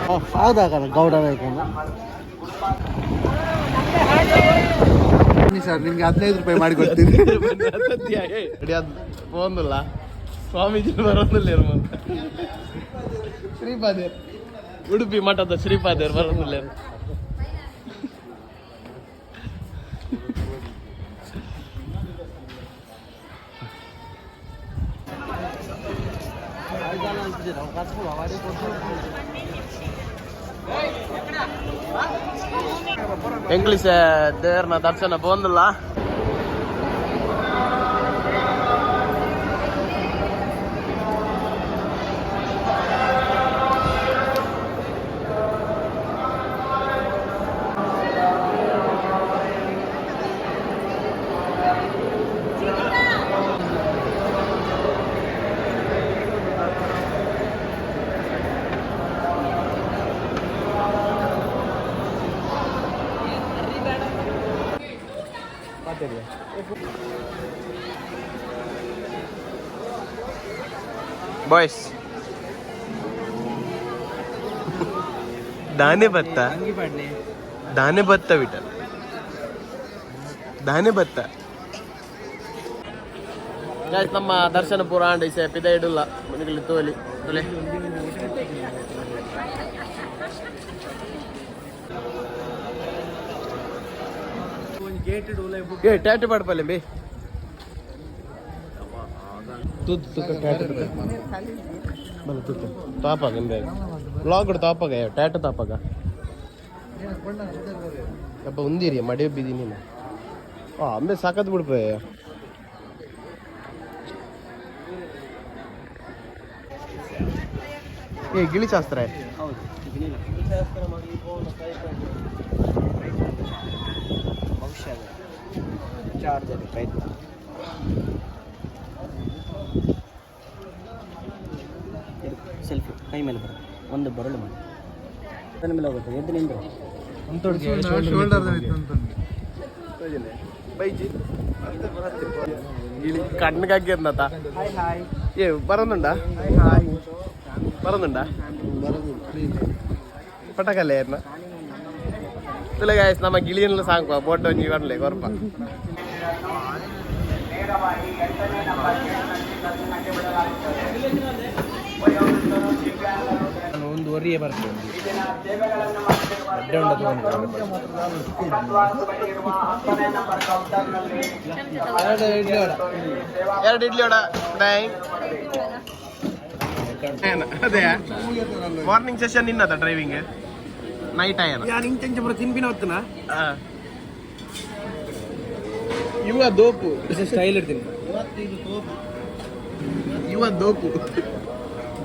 ಹೌದಾಗಣ ಗೌಡ ನಾಯಕನ. ಬನ್ನಿ ಸರ್, ನಿಮ್ಗೆ 15 ರೂಪಾಯಿ ಮಾಡಿ ಕೊಡ್ತೀನಿ. ಪೋಂದಿಲ್ಲ ಸ್ವಾಮೀಜಿ ಬರೋದಿಲ್ಲ. ಶ್ರೀಪಾದೇರ್, ಉಡುಪಿ ಮಠದ ಶ್ರೀಪಾದೇರ್ ಬರೋದಿಲ್ಲ. ಇಂಗ್ಲಿಷ್ ದೇವರನ ದರ್ಶನ ಬಂದಿಲ್ಲ. ಬಾಯ್ಸ್, ದಾನೆ ಭತ್ತ, ದಾನೆ ಭತ್ತ ವಿಠಲ್, ದಾನೆ ಭತ್ತ. Guys, ನಮ್ಮ ದರ್ಶನ ಪೂರ ಆಂಡ. ಇಸೆ ಪಿದ ಇಡುಲ್ಲ ಮನಿಗಲಿ ತೋಲಿ ತೊಲೆ. ಏ, ಟ್ಯಾಟು ಪಾಡ್ಪಲ್ಲೆ ಬೇ ತೂತು ತೂಕ ಟ್ಯಾಟು ಬಲ ತೂಕ ತಾಪಾಗ ಇಂಬೆ ಬ್ಲಾಗ್ ತಾಪಾಗ ಟ್ಯಾಟು ತಾಪಾಗ. ಅಪ್ಪ ಉಂದಿರಿ ಮಡಿ ಬಿದ್ದಿ ನೀನು. ಆ ಅಂಬೆ ಸಾಕತ್ ಬಿಡ್ಪೆ. ಏ, ಗಿಳಿ ಶಾಸ್ತ್ರ. ಹೌದು. ಭವಿಷ್ಯ ಚಾರ್ಜ್ ಪ್ರಯತ್ನ. ಸೆಲ್ಫಿ. ಕೈ ಮೇಲೆ ಬರುತ್ತೆ, ಒಂದು ಬರಳು ಮಾಡಿ ಅದರ ಮೇಲೆ ಹೋಗುತ್ತೆ. ಎದ್ದು ನಿಂದು. ಶೋಲ್ಡರ್. ಬೈಜಿ ಗಿಳಿ ಕಣ್ಣಿಗಾಗ್ಯದ್ನತ. Hi hi. ಏ, ಬರೋದುಂಡ? ಬರೋದುಂಡ? ಪಟಕಲ್ಲೇ ಏರ್ನ ತುಲೆ. ಗಾಯ್ಸ್, ನಮ್ಮ ಗಿಳಿಯನ್ಲ ಸಾಂಗ್ ಬೋಟ್ ಒಂಜಿ ಬರ್ಲೆ ಕೊರ್ಪ. ನೇರವಾಗಿ ಎಂಟನೇ ನಂಬರ್ ಗೇಟ್ನಲ್ಲಿ ದರ್ಶನಕ್ಕೆ ಬಿಡಲಾಗುತ್ತದೆ. ವಯೋವೃದ್ಧರು, ದಿವ್ಯಾಂಗರು, ಒಂದು ಒರಿಯೇ ಬರ್ತದೆ. ಈ ದಿನ ಸೇವೆಗಳನ್ನು ಮಾಡುತ್ತಿರುವ ಮುಖದ್ವಾರದ ಬಳಿ ಇರುವ 10ನೇ ನಂಬರ್ ಕೌಂಟರ್ನಲ್ಲಿ ಸೇವಾ ಎರಡು ಇಡ್ಲಿ ವಡ. ಅದೇ ಮಾರ್ನಿಂಗ್ ಸೆಷನ್ ನಿನ್ನದ ಡ್ರೈವಿಂಗ್ ನೈಟ್ ಆಯನ. ಯಾರು ಇಂಚಂಚ ಬರೋ ತಿನ್ಪಿನ ಹೊತ್ತನ. ಇವ ದೋಪು. ಸ್ಟೈಲ್ ಇರ್ತೀನಿ. ಇವ ದೋಪು.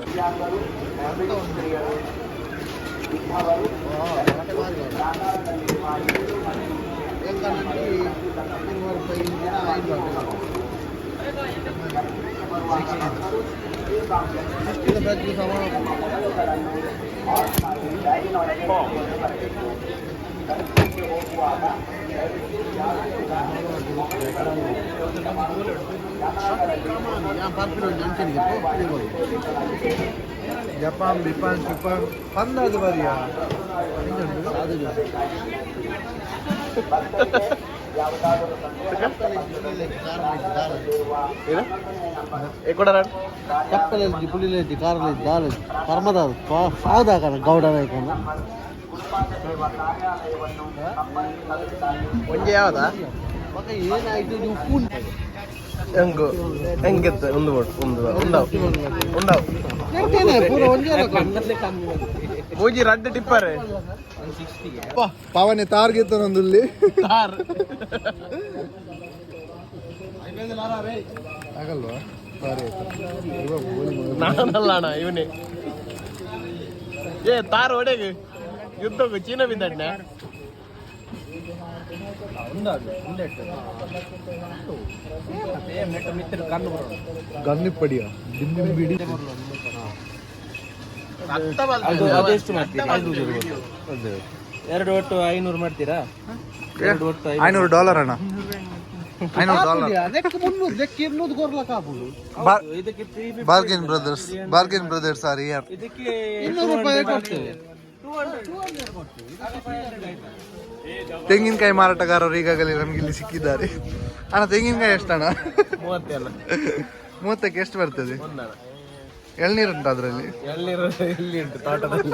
ದಿವ್ಯಾಂಗರು, ಗರ್ಭಿಣಿ ಸ್ತ್ರೀಯರು, ವಿಧವರು, ಪ್ರಾಕಾರದಲ್ಲಿರುವ ಏಳು ಮತ್ತು 200 ರೂಪಾಯಿ. ದರ್ಶನಕ್ಕೆ ಬರುವ ಭಕ್ತರು ಈ ಕಾಂಪ್ಲೆಕ್ಸ್ ಮೊಬೈಲ್ಗಳನ್ನು ಆಫ್ ಮಾಡಿ ಬ್ಯಾಗಿನೊಳಗೆ ಇಟ್ಟುಕೊಂಡು ಬರಬೇಕು. ದರ್ಶನಕ್ಕೆ ಹೋಗುವಾಗ ದಯವಿಟ್ಟು ಯಾರೂ ಕೂಡ ಮೊಬೈಲ್ಗಳನ್ನು ಉಪಯೋಗಿಸಬಾರದು. ಕ್ಯಾಮೆರಾಗಳಲ್ಲಿ ಕಡ್ಡಾಯವಾಗಿ ಜಪಾನ್ ಬಿಪಾನ್ ಶಿಪಾನ್ ಪಂದಾದು ಬರಿಯಾ. ಭಕ್ತರಿಗೆ ಯಾವುದಾದರೂ ಸಂದೇಹ ಬಂದಲ್ಲಿ ಏನು ಏ ಕೊಡರ. ಚಪ್ಪಲಲ್ಲಿ ಪುಳಿಲಲ್ಲಿ ಕಾರಲ್ಲಿ ದಾಲಲ್ಲಿ ಪರಮದ ಹೌದಾಗಣ ಗೌಡ ನಾಯಕನ. ಗುರುಪಾದ ಸೇವಾ ಕಾರ್ಯಾಲಯವನ್ನು ಸಂಪರ್ಕಿಸಬೇಕಾಗಿ ಒಂಜೆ ಯಾವದಾ? ಮಗ, ಏನಾಯ್ತು ನೀವು ಫೋನ್? ಹೆಂಗು ಹೆಂಗಿತ್ತು? ಒಂದು ಬೋಟ್ ಒಂದು ಉಂಡವು ಉಂಡವು. ಪೂರ ಒಂಜೇ. ಮೂಜಿ ರಡ್ಡ್ ಟಿಪ್ಪರ್. ಪವನೆ ತಾರ್ಗೆತ್ತನೊಂದುಲ್ಲಿ. ತಾರ್. ಆಗಲ್ವಾ? ಸಾರಿ, ಆಯ್ತು. ಇವಾಗ ಬೋಳಿ ಮಗ. ನಾನಲ್ಲ ಅಣ್ಣ, ಇವನೇ. ಏ, ತಾರ್ ಒಡೆಗೆ ಯುದ್ಧಕ್ಕೂ ಚೀನಾ ಬಿದ್ದಣ್ಣ. ಗನ್ನಿಪ್ಪಡಿಯ ಡಿಮ್ ಡಿಮ್ ಬಿಡಿ. ಅದೆಷ್ಟು ಮಾಡ್ತೀರಿ? ಎರಡು ಒಟ್ಟು 500 ಮಾಡ್ತೀರಾ? ಎರಡು ಒಟ್ಟು. 500 ಡಾಲರ್ ಅಣ್ಣ, 500 ಡಾಲರ್. ಅದಕ್ಕೆ 300 ಲೆಕ್ಕ 200 ಕೊರ್ಲಕ್ಕ ಆಪುಂಡು. ಇದಕ್ಕೆ 350. Bargain brothers, bargain brothers are here. ಇದಕ್ಕೆ 200 ರೂಪಾಯಿ ಕೊಡ್ತೇವೆ. ತೆಂಗಿನಕಾಯಿ ಮಾರಾಟಗಾರರು ಈಗಾಗಲೇ ನಮ್ಗೆ ಇಲ್ಲಿ ಸಿಕ್ಕಿದ್ದಾರೆ. ಅಣ್ಣ, ತೆಂಗಿನಕಾಯಿ ಎಷ್ಟಣ್ಣ? 30 ಅಲ್ಲ. 30ಕ್ಕೆ ಎಷ್ಟು ಬರ್ತದೆ? ಒಂದಣ. ಎಳ್ನೀರು ಉಂಟು ಅದರಲ್ಲಿ? ಎಳ್ನೀರು ಇಲ್ಲಿ ಉಂಟು ತೋಟದಲ್ಲಿ.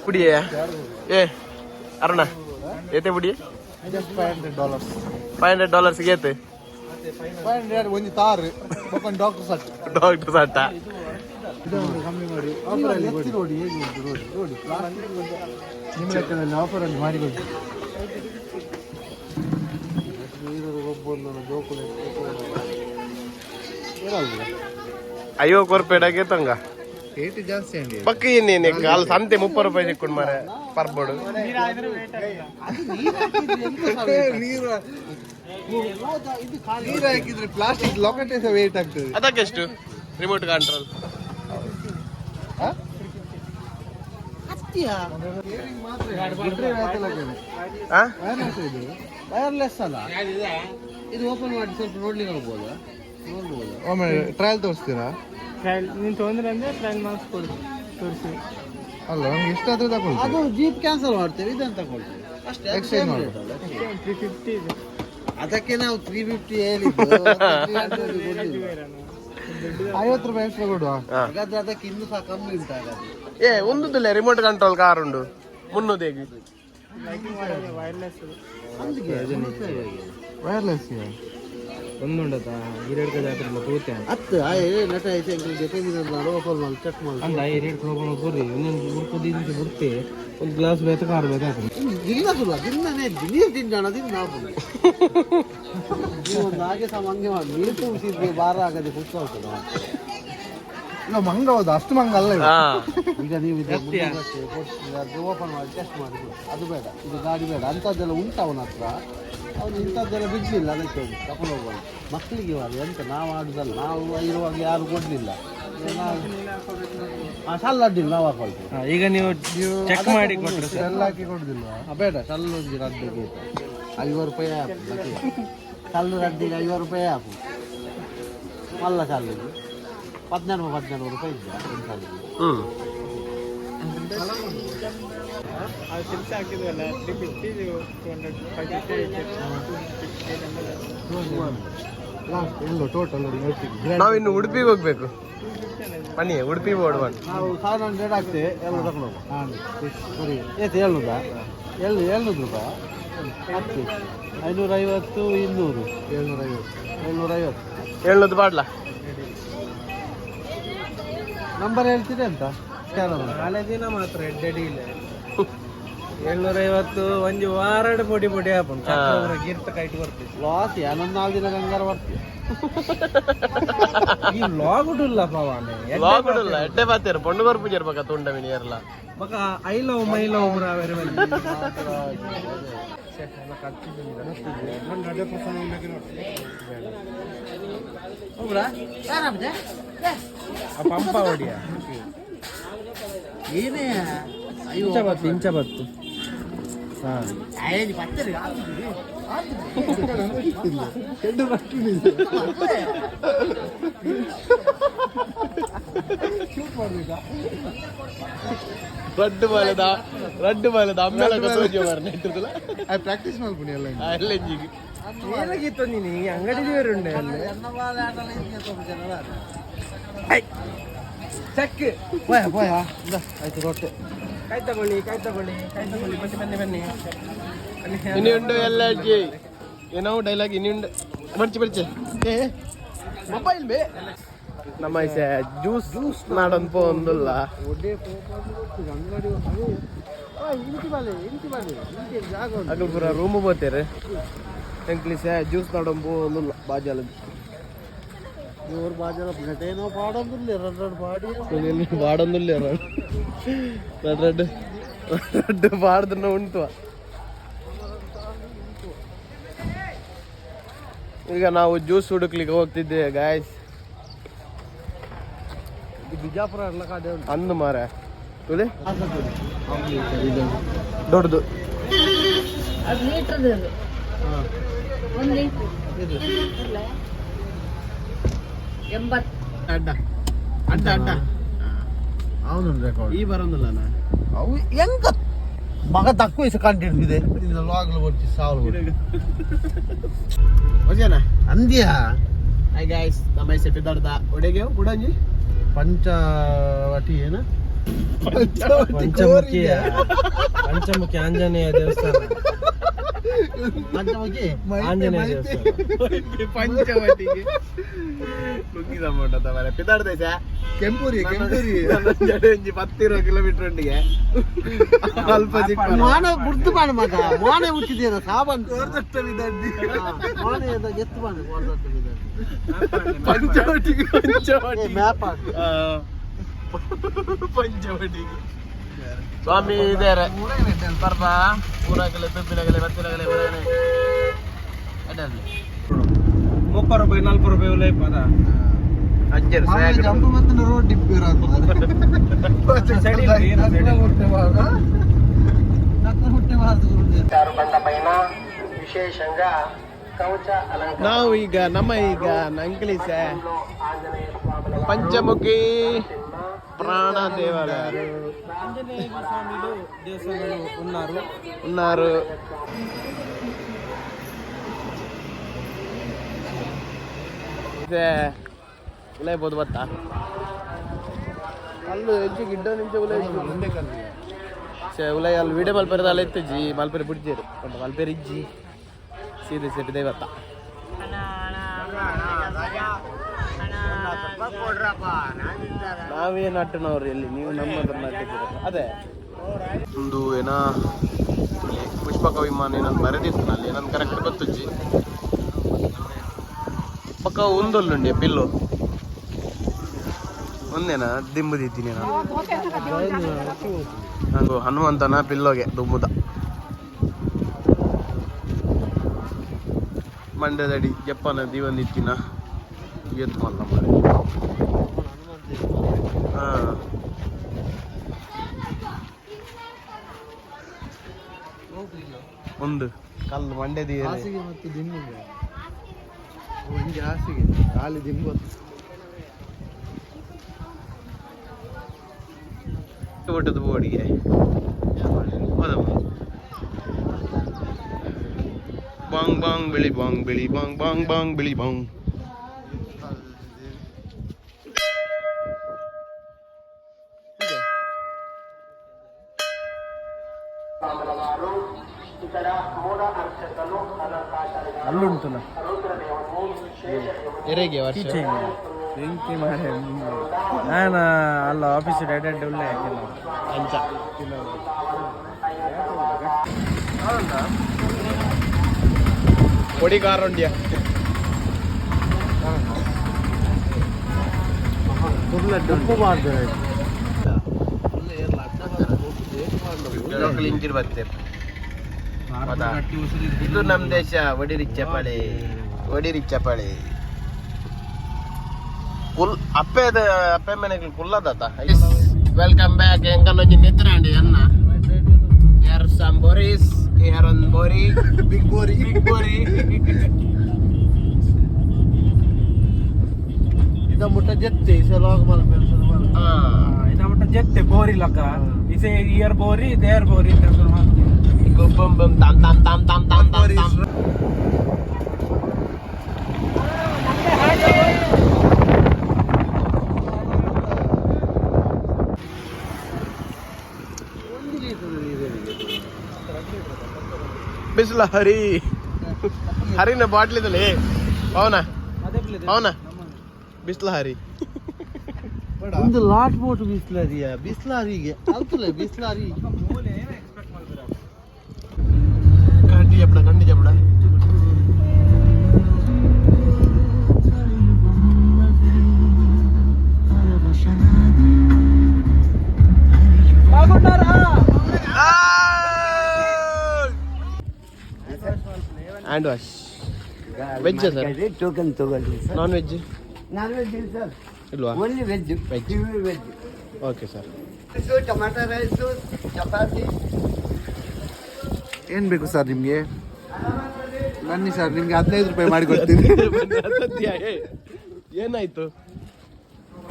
ಪುಡಿಯೇ ಏ ಅರುಣ, ಏತೆ ಪುಡಿ? $500. $500 ಏತೆ? 500 ಒಂದು ತಾರು, ಡಾಕ್ಟರ್ ಸಟ್. ಡಾಕ್ಟರ್ ಸಟ್ಟ. ಕಮ್ಮಿ ಮಾಡಿ ಆಫರಲ್ಲಿ ಕೊಡಿ. ನೋಡಿ ಹೇಗೆ ಉಂಟು, ನೋಡಿ ನೋಡಿ. ನಿಮ್ಮ ಲೆಕ್ಕದಲ್ಲಿ ಆಫರಲ್ಲಿ ಮಾಡಿಕೊಡಿ. ಅಯ್ಯೋ ಕೊರ್ಪೇಡಾಗೆ ತಂಗ. ರೇಟ್ ಜಾಸ್ತಿ ಅಂడి. ಪಕ್ಕ ಇನ್ನೇನೆ ಅಲ್ಲಿ ಸಂತೆ 30 ರೂಪಾಯಿ ಸಿಕ್ಕೊಂಡು ಮಾರೆ ಪರ್ಬೋಡು. ನೀರು ನೀರು ಹಾಕಿದ್ರೆ ಪ್ಲಾಸ್ಟಿಕ್ ಲಾಕೆಟ್ ಸಹ ವೇಟ್ ಆಗ್ತದೆ. ಅದಕ್ಕೆ ಎಷ್ಟು ರಿಮೋಟ್ ಕಂಟ್ರೋಲ್? ಹಾ. ವೈರ್ಲೆಸ್ ಅಲ್ಲ ಇದು. ಓಪನ್ ಮಾಡಿ ಸ್ವಲ್ಪ ನೋಡ್ಲಿಕ್ಕೆ ಹೋಗ್ಬೋದಾ? ನೋಡ್ಬೋದು. ಒಮ್ಮೆ ಟ್ರಯಲ್ ತೋರಿಸ್ತೀರಾ? ಟ್ರಯಲ್ ನೀನು ತೊಂದರೆ ಅಂದರೆ ಟ್ರಯಲ್ ಮಾಡಿಸ್ಕೊಡು, ತೋರಿಸಿ. ಅಲ್ಲ, ನಮ್ಗೆ ಎಷ್ಟಾದ್ರೂ ತಗೊಳ್ತೀವಿ. ಅದು ಜೀಪ್ ಕ್ಯಾನ್ಸಲ್ ಮಾಡ್ತೇವೆ, ಇದನ್ನು ತಗೊಳ್ತೇವೆ ಅಷ್ಟೇ. ಅದು Exchange same ಮಾಡುವ. rate ಅಲ್ಲ? 350 ಇದೆ. ಅದಕ್ಕೆ ನಾವು 350 ಹೇಳಿದ್ದು, 300 ಕೊಡ್ಲಿಲ್ಲ. 50 ರೂಪಾಯಿ ಎಕ್ಸ್ಟ್ರಾ ಕೊಡುವ. ಹಾಗಾದ್ರೆ ಅದಕ್ಕೆ ಇನ್ನೂ ಸಹ ಕಮ್ಮಿ ಉಂಟು ಹಾಗಾದ್ರೆ. ಏ, ಒಂದುದಿಲ್ಲ, ರಿಮೋಟ್ ಕಂಟ್ರೋಲ್ ಕಾರ್ ಉಂಡು ಮುನ್ನೂರು ಹೇಗೆ? ಲೈಟಿಂಗ್ ಮಾಡೋದು ವೈರ್ಲೆಸ್. ಅಂದಿಗೆ ವೈರ್ಲೆಸ್. ಹತ್ತು ಆಯ್ ನಟ ಐತೆ ಅಂಕಲ್ ಜೊತೆ ನಾನು ಓಪನ್ ಮಾಡಿ ಚೆಕ್ ಮಾಡಿ. ಒಂದು ಗ್ಲಾಸ್ ಬೇಕು, ಕಾರ್ ಬೇಕು. ದಿನ್ನದಿಲ್ಲ, ದಿನ್ನನೇ ನೀರು ತಿಂದಣ ತಿಂದ ಆಪುಂಡು. ನೀವು ಒಂದು ಹಾಗೆ ಸಹ ಹಂಗೆ ಮಾಡಿ, ನೀರು ತುಂಬಿಸಿದ್ರೆ ಭಾರ ಆಗದೆ ಕುತ್ಕೊಳ್ತದೆ. ಇಲ್ಲ, ಮಂಗ ಹೌದು, ಅಷ್ಟು ಮಂಗ ಅಲ್ಲ ಇವು. ಹಾ. ಈಗ ನೀವು ಇದು ಮುಂದಕ್ಕೆ ಕೊಟ್ಟು ಅದು ಓಪನ್ ಮಾಡಿ ಟೆಸ್ಟ್ ಮಾಡಿ ಕೊಡಿ. ಅದು ಬೇಡ, ಇದು ಗಾಡಿ ಬೇಡ ಅಂಥದ್ದೆಲ್ಲ ಉಂಟು ಅವನ ಹತ್ರ. ಅವನು ಇಂಥದ್ದೆಲ್ಲ ಬಿಡಲಿಲ್ಲ, ಅದಕ್ಕೆ ಹೋಗಿ ತಗೊಂಡು ಹೋಗೋಣ. ಮಕ್ಕಳಿಗೆ ಇವಾಗ ಎಂತ ನಾವು ಆಡುದಲ್ಲ. ನಾವು ಇರುವಾಗ ಯಾರು ಕೊಡಲಿಲ್ಲ. ನಾವು ಸಲ್ಲ ಅಡ್ಡಿಲ್ಲ, ನಾವು ಹಾಕೊಳ್ತೇವೆ. ಈಗ ನೀವು ಚೆಕ್ ಮಾಡಿ ಕೊಟ್ಟರೆ ಎಲ್ಲ ಹಾಕಿ ಕೊಡುದಿಲ್ವಾ? ಬೇಡ, ಸಲ್ಲು ಒಂದು ರಡ್ಡಿಗೆ 50 ರೂಪಾಯಿ ಹಾಕು ಮತ್ತೆ. ಸಲ್ಲು ರಡ್ಡಿಗೆ 50 ರೂಪಾಯಿ ಹಾಕು. ಮಲ್ಲ ಸಲ್ಲಿಗೆ 14 14 ರೂಪಾಯಿ ಇದ್ದ ಒಂದು ಸಲ್ಲಿಗೆ. ಹ್ಮ್. ಅದು ಸಿಲ್ಸ್ ಹಾಕಿದ್ವಲ್ಲ, 350, 200, 550 ಐತೆ, 250, 800. ಲಾಸ್ಟ್ ಎಲ್ಲೋ ಟೋಟಲ್. ನಾವಿನ್ನು ಉಡುಪಿಗೆ ಹೋಗ್ಬೇಕು. ಬನ್ನಿ, ಉಡುಪಿ ಬೋರ್ಡ್ ಬನ್ನಿ. ನಾವು 700 ಆಗ್ತೇವೆ, ಎಲ್ಲ ತಗೊಂಡು ಹೋಗುವ. ಸರಿ, ಏತು 700? 700 ರೂಪಾಯಿ ಹತ್ತು, 550, 200. 750. 750. 700 ಬಾಡ್ಲಾ. ನಂಬರ್ ಹೇಳ್ತೀರಿ ಅಂತ ಸ್ಕ್ಯಾನರ್. ನಾಳೆ ದಿನ ಮಾತ್ರ ಎಡ್ಡೆಡಿ ಇಲ್ಲ. 750 ಒಂಜಿ ವಾರಡ್ ಪೊಡಿ ಪೊಡಿ ಹಾಪುಂಡು ಗಿರ್ತ ಕೈಟ್ ಬರ್ತದೆ. ಲಾಸ್ ಏನೊಂದು 4 ದಿನ ಗಂಗಾರ ಬರ್ತೀವಿ. ಈ ಲಾಗ್ ಉಡುಲ್ಲ ಪವಾನೆ. ಲಾಗ್ ಉಡುಲ್ಲ, ಎಡ್ಡೆ ಬಾತೇರು ಪೊಣ್ಣು ಕೊರ್ಪು ಜರ್ಬಕ ತುಂಡ ಮಿನಿ ಏರ್ಲ. ಬಕ I love my love. Pampa ಹೊಡಿಯ. ಏನೇ. ಇಂಚ ಬತ್ತು, ಇಂಚ ಬತ್ತು. ರಡ್ಡು ಬಾಲದ, ರಡ್ಡು ಬಾಲದ ಅಮ್ಮೆಲ ಸೋಜಿ ಮಾರ್ನೆ ಇಟ್ಟಿದ್ದಲ್ಲ. ಪ್ರಾಕ್ಟೀಸ್ ಮಾಡ್ಕೊಂಡು ಎಲ್ಲ. ಎಲ್ಲ ಇಂಜಿಗೆ. ಏನಾಗಿತ್ತು ನೀನು ಈ ಅಂಗಡಿ ಉಂಡೆ ಅಲ್ಲಿ ಚೆಕ್. ಪೋಯ ಪೋಯ ಇಂದ ಆಯ್ತು ರೊಟ್ಟೆ. ಕಾಯ್ ತಗೊಳ್ಳಿ, ಕಾಯ್ ತಗೊಳ್ಳಿ, ಕಾಯ್ ತಗೊಳ್ಳಿ, ಬನ್ನಿ ಬನ್ನಿ ಬನ್ನಿ ಬನ್ನಿ. ಇನಿ ಉಂಡು ಎಲ್ಲ ಅಜ್ಜಿ ಏನೋ ಡೈಲಾಗ್ ಇನಿ ಉಂಡು ಬರ್ಚಿ ಬರ್ಚಿ. ಏ ಮೊಬೈಲ್ ಬೇ ನಮ್ಮ ಐಸೆ ಜ್ಯೂಸ್ ಜ್ಯೂಸ್ ನಾಡೊಂದು ಪೋಂದುಲ್ಲ. ಅಂಗಡಿ ಇಂಚಿ ಬಾಲೆ, ಇಂಚಿ ಬಾಲೆ, ಇಂಚಿ ಜಾಗ ಉಂಟು. ಅಗಲ್ ಪೂರ ರೂಮ್ ಬೋತೇರು. ಎಂಕ್ಲಿಸೆ ಜ್ಯೂಸ್ ನಾಡೊಂದು ಪೋಂದುಲ್ಲ ಬಾಜಾಲ. ಇವ್ರು ಬಾಜಲ ಏನೋ ಪಾಡೊಂದಿಲ್ಲ, ಎರಡು ಎರಡು ಪಾಡಿ. ಬಾಡೊಂದುಲ್ಲ, ರೆಡ್ ರೆಡ್ ರೆಡ್ ಬಾಡ್ದನ್ನ ಉಂಟು. ಈಗ ನಾವು ಜ್ಯೂಸ್ ಹುಡುಕ್ಲಿಕ್ಕೆ ಹೋಗ್ತಿದ್ದೆ ಗಾಯ್ಸ್. ಇದು ಬಿಜಾಪುರ ಎಲ್ಲ ಕಡೆ ಉಂಟು. ಅಂದು ಮಾರ ತುಳಿ ದೊಡ್ಡದು. ಅದು ಮೀಟ್ರದ್ದು ಅದು. ಒಂದು ಲೀಟ್ರ್ ಇಲ್ಲ, 80. ಅಡ್ಡ ಅಡ್ಡ ಅಡ್ಡ. ಅವನೊಂದು ರೆಕಾರ್ಡ್ ಈ ಬರೋದಿಲ್ಲ ಅವು ಹೆಂಗ ಮಗ ತಕ್ಕ ವಯಸ್ಸು ಕಂಡು ಹಿಡಿದಿದೆ ಲಾಗ್ಲು ಬರ್ತಿ ಸಾಲು ಓಜೇನಾ ಅಂದ್ಯಾ. ಹಾಯ್ ಗಾಯ್ಸ್, ನಮ್ಮ ಹೆಸರು ಪಿದಾಡ್ದ ಒಡೆಗೆ ಬುಡಂಜಿ. ಪಂಚವಟಿ ಏನ? ಪಂಚಮುಖಿ, ಪಂಚಮುಖಿ ಆಂಜನೇಯ ದೇವಸ್ಥಾನ. ಪಂಚಮುಖಿ ಆಂಜನೇಯ ದೇವಸ್ಥಾನ. ಪಂಚವಟಿಗೆ ನುಗ್ಗಿ ಸಂಬಂಧ ತವರೆ ಪಿದಾಡ್ದ ಸಾ. ಕೆಂಪೂರಿ ಕೆಂಪೂರಿ. ಒಂಜಿ 10 ಕಿಲೋಮೀಟರ್ ಉಂಡಿಗೆ ಅಲ್ಪ ಚಿಕ್ಕ. ಮಾನ ಬುಡ್ದು ಬಾಣ ಮಗ, ಮಾನೆ ಹುಟ್ಟಿದೇನ ಸಾಬನ್ ಮಾನೆ ಎತ್ತು ಬಾಣ. ಪಂಚವಟಿಗೆ ಪಂಚವಟಿ ಮ್ಯಾಪ್. ಪಂಚವಟಿಗೆ ಸ್ವಾಮಿ ಇದಾರೆ ಪರ್ಬ ಊರಾಗಲೆ ಪೆಬ್ಬಿನಗಲೆ ಬತ್ತಿನಗಲೆ ಬರಗಲೆ ಅಡ್ಡಲ್ಲಿ. 30 ರೂಪಾಯಿ 40 ರೂಪಾಯಿ ಉಲೈ ಪದ. ಅಂಜರ್. ಜಂಬು ಮತ್ತು ರೋಡ್ ಡಿಪ್ಪಿ. ನಾವು ಈಗ ನಮ್ಮ ಈಗ ನಂಕ್ಲಿಸ ಪಂಚಮುಖಿ ಪ್ರಾಣ ದೇವಾಲಯ. ಆಂಜನೇಯ ಸ್ವಾಮಿಲು ದೇವಸ್ಥಾನ ಉన్నారు. ಉನ್ನಾರು. ಉಲೈಬೋದು ಬತ್ತಾ ಅಲ್ಲೂ ಹೆಚ್ಚು ಗಿಡ್ಡ ನಿಂಚ ಉಲೈ ಸೆ ಉಲೈ ಅಲ್ಲಿ ವಿಡೆ ಮಲ್ಪೆರದ ಅಲ್ಲ ಇತ್ತಜ್ಜಿ ಮಲ್ಪೆರೆ ಬುಡ್ಜೇರು ಪಂಡ ಮಲ್ಪೆರೆ ಇಜ್ಜಿ ಸೀದೆ ಸೆಪಿ ದೈವತ್ತ. ನಾವೇ ನಟ್ಟನವ್ರು ಎಲ್ಲಿ ನೀವು ನಮ್ಮ ಹತ್ರ ನಟ್ಟಿದ್ದೀರ. ಅದೇ ಒಂದು ಏನ ಪುಷ್ಪಕ ವಿಮಾನ ಏನಂತ ಬರೆದಿತ್ತು ಅಲ್ಲಿ, ನನ್ಗೆ ಕರೆಕ್ಟ್ ಗೊತ್ತುಜ್ಜಿ. ಪಕ್ಕ ಒಂದೊಲ್ಲುಂಡಿ ಪಿಲ್ಲು ಒಂದೇನಾ ದಿಂಬುದಿದ್ದೀನಿ ನಾನು. ಅದು ಹನುಮಂತನ ಪಿಲ್ಲೋಗೆ ದುಂಬುದ ಮಂಡ್ಯದಡಿ ಜಪ್ಪನ ದೀವೊಂದಿತ್ತಿನ ಎತ್ತು ಮಲ್ಲ ಮಾರೆ. ಹಾ, ಒಂದು ಕಲ್ಲು ಮಂಡ್ಯದಿ. ಹಾಸಿಗೆ ಮತ್ತು ದಿಂಬು, ಹಿಂಗೆ ಹಾಸಿಗೆ ಖಾಲಿ ದಿಂಬು. ಊಟದ ಬೋಡಿಗೆ ಹೌದಮ್ಮ. ಬಾಂಗ್ ಬಾಂಗ್ ಬಿಳಿ ಬಾಂಗ್ ಬಿಳಿ ಬಾಂಗ್ ಬಾಂಗ್ ಬಾಂಗ್ ಬಿಳಿ ಬಾಂಗ್. ಅಲ್ಲುಂಟು. ಎರೆಗೆ ವರ್ಷ. ಬೆಂಕಿ ಮಾರೆ. ನಾನು ಅಲ್ಲ ಆಫೀಸ್ ಎಡೆಡ್ ಉಳ್ಳೆ ಹಾಕಿಲ್ಲ. ಅಂಚ పొడి కారు. ಉಪ್ಪು ಮಾಡ್ತಾರೆ. ಇಂಜಿನ್ ಬರ್ತೇವೆ. ಇದು ನಮ್ಮ ದೇಶ. ಒಡಿರಿ ಚಪಾಳಿ, ಒಡಿರಿ ಚಪಾಳಿ. ಕುಲ್ ಅಪ್ಪೆದ ಅಪ್ಪೆ ಮನೆಗೆ ಕುಲ್ಲದಾತ. Welcome back. ಎಂಕನ್ನೊಂಜಿ ನಿತ್ರಾಂಡಿ ಅನ್ನ ಯಾರು ಸಮ್ ಬೋರಿಸ್ ಯಾರೊಂದು ಬೋರಿ. ಬಿಗ್ ಬೋರಿ. ಬಿಗ್ ಬೋರಿ. ಇದ ಮುಟ್ಟ ಜೆತ್ತೆ ಲಾಗ್ ಮಲ್ಪೆರ್. ಹಾ. ಇದ ಜೆತ್ತೆ ಬೋರಿ ಲಕ್ಕ ಇಸೆ ಇಯರ್ ಬೋರಿ there ಬೋರಿ. ಬಮ್ ಬಮ್ ತಾಮ್ ತಾಮ್ ತಾಮ್ ತಾಮ್ ತಾಮ್ ತಾಮ್ ತಾಮ್. ಬಿಸಿಲ ಹರಿ ಹರಿನ ಬಾಟ್ಲಿದಲ್ಲಿ ಪವನ ಪವನ ಬಿಸಿಲ ಹರಿ. ಒಂದು ಲಾಟ್ ಬೋಟ್ ಬಿಸ್ಲಾರಿಯ ಬಿಸ್ಲಾರಿಗೆ ಅಂತಲೇ ಬಿಸ್ಲಾರಿ. ಕಂಡಿ ಜಪ್ಪಡ ಕಂಡಿ ಜಪ್ಪಡ. Hand wash veg sir. Token ತಗೊಳ್ಳಿ sir. Non veg? Non veg ಇಲ್ಲ ಸರ್. ಇಲ್ವಾ? Only veg. Veg. Pure veg. Okay sir. Tomato rice, chapati. ಏನು ಬೇಕು ಸರ್ ನಿಮಗೆ? ಬನ್ನಿ ಸರ್, ನಿಮ್ಗೆ 15 ರೂಪಾಯಿ ಮಾಡಿ ಕೊಡ್ತೀನಿ. ಏನಾಯ್ತು?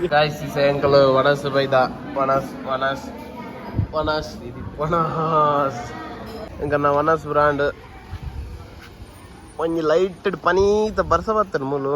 ಗಾಯ್ಸ್, ಎಂಕಲ್ ವನಸ್ ಬೈದ. ವನಸ್ ವನಸ್ ವನಸ್ ವನಸ್. ಎಂಕನ್ನ ವನಸ್ ಬ್ರಾಂಡ್. ಒಂಜಿ ಲೈಟ್ ಪನೀತ ಬರ್ಸ ಬತ್ತನ ಮೂಲು.